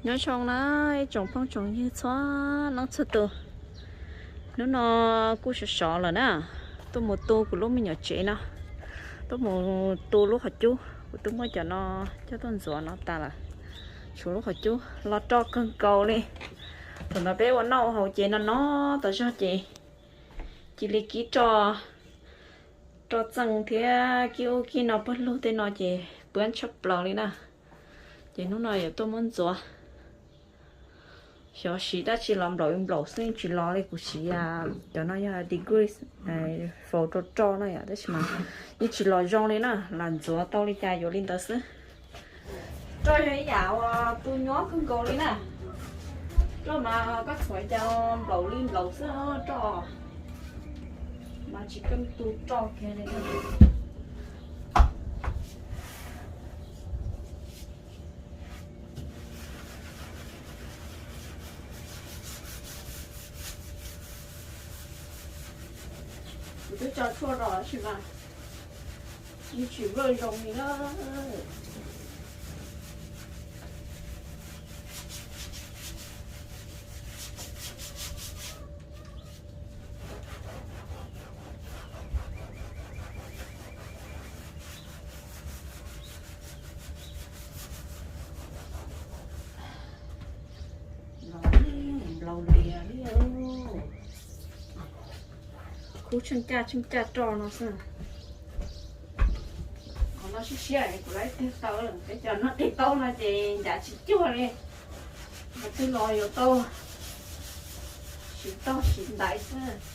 Nyob zoo na ib tsoom phooj tsoom ywg txhua leej txhua tus. Hnub no kuj sov sov lawm na, tuaj mus tu kuv lub me nyuam tsev no, tuaj mus tu lub qhov cub, kuv twb muab cov no coj tuaj ntxuav no tas lawm. Tshuav lub qhov cub los roj kawg nkaus li. Thaum ntawd peb ua noj ua haus ces no no tas zog ces cia li kib roj, roj txeej thiab kib ub kib no pawg lug tej no ces puab tshaj plaws li na. Ces hnub no yuav tuaj muab ntxuav. Xyov siv dab tsi los nplaum nplaum xwb yeej tsis los li. Kuv siv cov no yog Degrees faus rau roj no yom, tab sis mas yeej tsis los zoo li na. Lam ntxuav tau li cas yuav li ntawd xwb. Roj yog ib yam uas tu nyuaj kawg nkaus li na. Roj mas koj txhuav cas nplaum li nplaum xwb, roj mas tsis keej tu roj kiag li. Kuv twb tso tshuaj rau tab sis mas yeej tsis vwj zoo li na. Nplaum lias li. Kub tsheej caj tsheej caj roj no xwb. Qhov no siab siab kuv laib tig tau, peb cov no tig tau no ces ncav tsis cuag li. Qhov twg los yuav tau siv tau siv ntaiv xwb.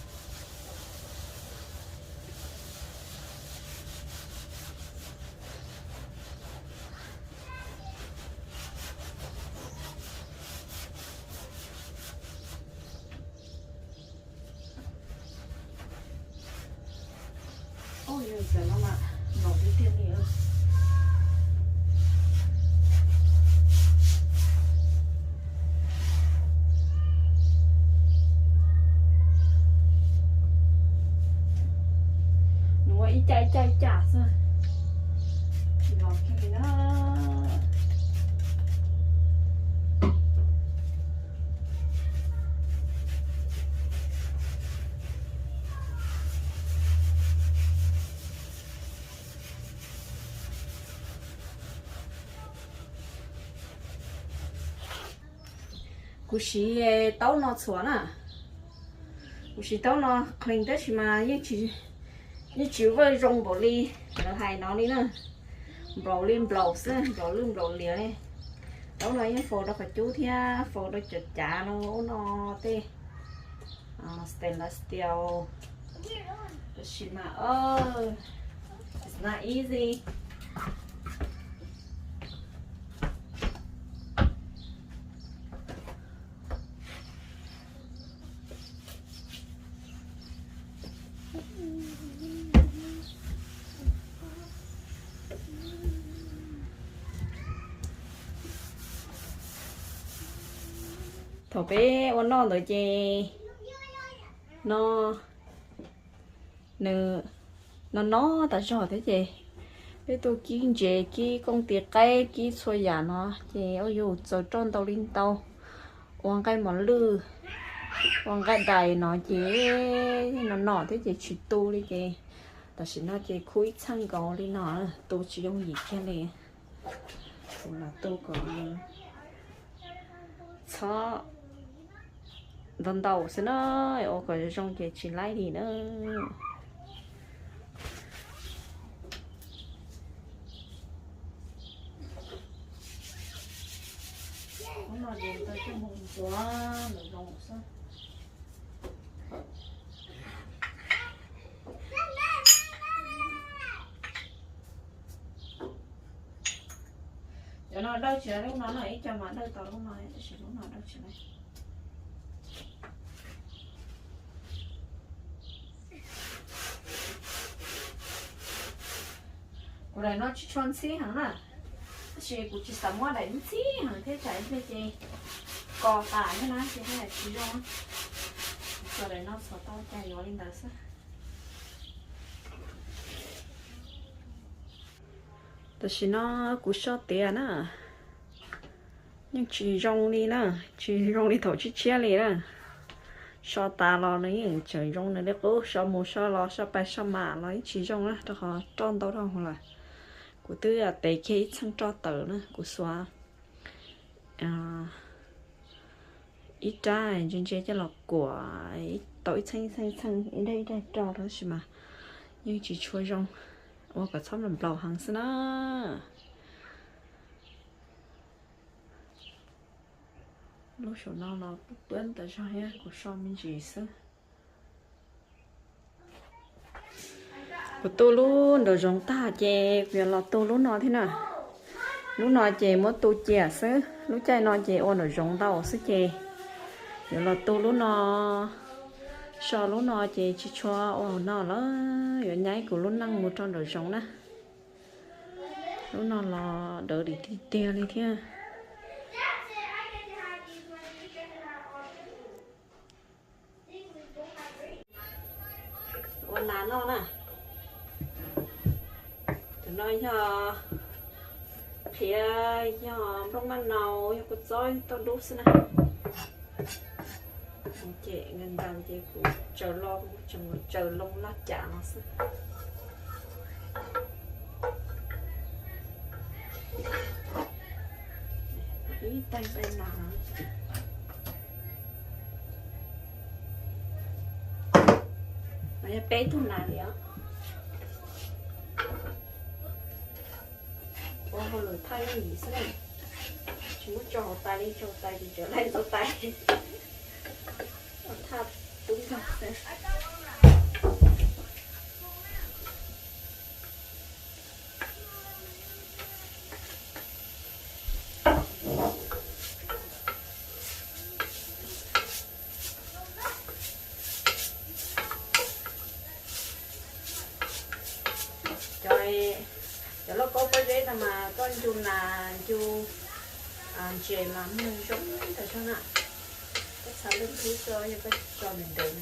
Ub, yog ntawm no mas nplaum tiag tiag li. Nws ua ib caj ib caj ib caj xwb, tsis los kiag li na. Kuv siv taub no txhuav na. Kuv siv taub no clean tab sis mas yeej tsis vwj zoo npaum li lawv hais no li na. Nplaum li nplaum xwb, nplaum lwj nplaum lias li. Taub no yeej faus rau qhov cub thiab faus rau cov cav no ub no tej stainless steel. Tab sis mas it's not easy. Thaum peb ua noj ntawd ces no nws no no tas zog thiab ces peb tuaj kib ntses kib kooj ti qaib kib txhua yam no ces ua yus txaws roj ntau li ntau, ua nqaij mos lwj, ua nqaij dais no ces no no thiab ces tsis tu li ces tam sim no ces khub ib txheej nkaus li no tu tsis yooj yim kiag li. Kuv los tu kom txhob ntau ntau xwb na, ua kom zoo ces tsis laib li na. Ub no ces tau coj mus ntxuav lawm zoo xwb. Cov no dawj tsis laib lub no no, ib co mas dawj tau lub no tab sis lub no dawj tsis laib. Kuv daim no tsis tshua ntxhib heev na, tab sis kuv tsis xav muab daim ntxhib heev thiab tsam ib pliag ces kos tas thiab na ces haj yam tsis zoo. Txhua daim no txhua tau cas yuav li ntawd xwb. Tam sim no kuv so tiav na, Yeej tsis zoo li na, tsis zoo li thaum tshiab tshiab li na. So tas los nws yeej tseem zoo nws li qub, so mus so los so pais so mam los yeej tsis zoo na, rau qhov roj ntau dhau lawm. Kuv twb tev kiag ib txheej roj tawm na, kuv xuas ib rab ntse ntse coj los kuam tau ib txheej ib txheej ib txheej ib daig ib daig roj tab sis mas yeej tsis tshua zoo, ua kom txhob nplaum heev xwb na. Lub saum no los pwb pwb ntawm zog thiab, kuv so me ntsis xwb. Kuv tu lub nraum zoov tag ces kuv yuav los tu lub no thiab na. Lub no ces muab tu cia xwb, lub caij no ces ua nraum zoov ntau xwb ces yuav los tu lub no, so lub no ces tsis tshua ua hauv no lawm, yuav nyaib kuv lub neej mus rau nraum zoov na. Lub no los dawb dim tiag tiag li thiab. Ua nas noj na. Tus no yog qhiav, yog nplooj maj nau, yog kua txob, yog tauj dub xwb na. Ces nkaus nkaus ces kuv tsaws lo, kuv tseem mus tsaws loo laj cas no xwb. Ib taig taig nas, no yog peb tug nas li os. Ua hauj lwm thaj yeeb yim xwb na, tsis muab tso hauv tais li, tso hauv tais ces tseem laij ntxuav tais. Ua thaj tub nrog xwb. Cov, cov lauj kaub pob zeb no mas koj ncu nas ncu ntses mas muag zoo tas zog na. Koj txhaj lub nthub xwb yog koj tso ntev ntev.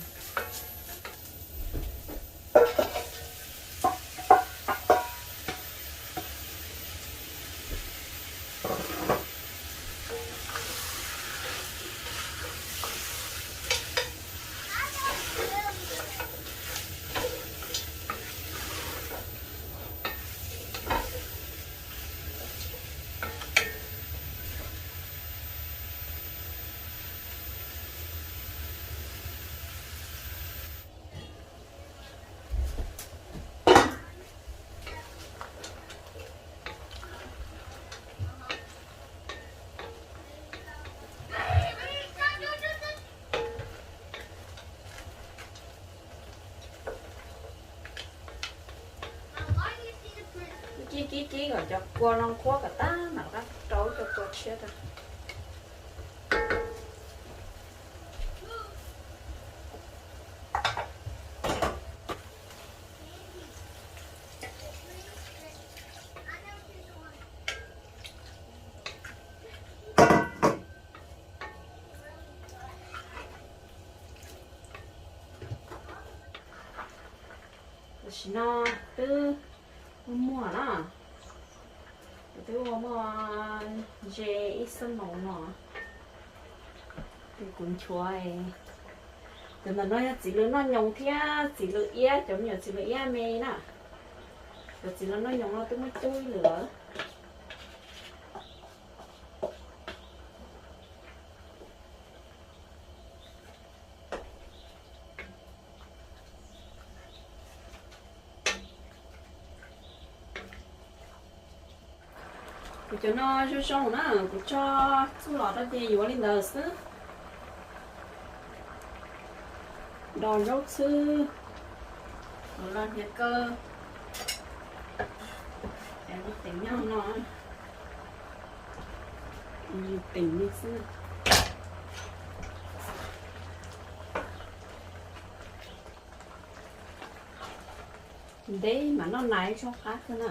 Kib kib kib kom cov kua no qhuav kom tag mam rov qab rau cov kua tshiab rau. Tam sim no twb muaj muaj na, kuv twb ua muaj ze ib xuab moos no. Ces kuv nchuav, cov ntawm no yog txiv lws noj nyoos thiab txiv lws iab, cov me nyuam txiv lws iab me na. Cov txiv lws noj nyoos no twb muab cub ib lwm lawm. Kuv cov no zoo zoo na, kuv tso txuj lom rau ces yuav li ntawd xwb. Dos zaub txhwb, los hniav kaw, teem nyog no, teem li xwb. Ntev mas noj nas ib zaug qab xwb na.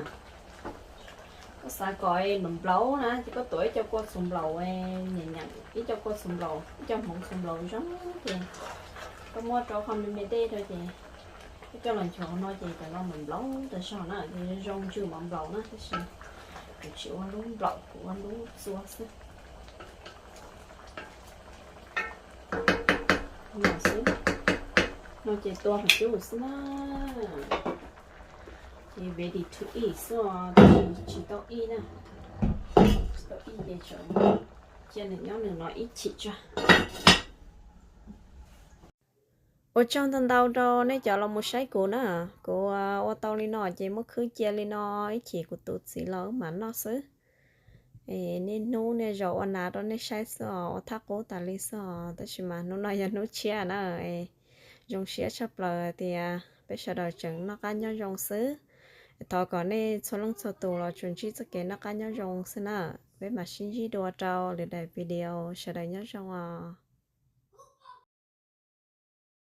Koj xav kom nplaum nplaum na ces koj tuav ib co kua txhuv nplaum, nyeem nyeem ib co kua txhuv nplaum, ib co hmoov txhuv nplaum zoo ces koj muab rau qhov me me dej rau ces koj coj los nchuav no ces cov no nplaum nplaum tas zog na, ces zoo ntsws mas nplaum na, tab sis kuv tsis ua lub nplaum, kuv ua lub txua xwb. Xwb. No ces tua qhov cub xwb na. Ces ready to eat xwb os, tab sis tsis tau ib na. Tsis tau ib ces cia nws nyob nws no ib chim tso. Ua tsaug ntau ntau rau nej cov los mus saib kuv na. Kuv ua tau li no ces muab khwb cia li no, ib chim kuv tus txiv los wb mam noj xwb. Es niaj hnub niaj zaus ua nas rau nej saib xwb os, ua thaj qub tas li xwb os, tab sis mas hnub no yog hnub tshiab na. Zoo siab tshaj plaws tias peb sawv daws tseem noj qab nyob zoo xwb. Thov kom nej txhua leej txhua tus los tsuas ntsib txoj kev noj qab nyob zoo xwb na. Peb mam sib ntsib dua rau lwm daim video, sawv daws nyob zoo os.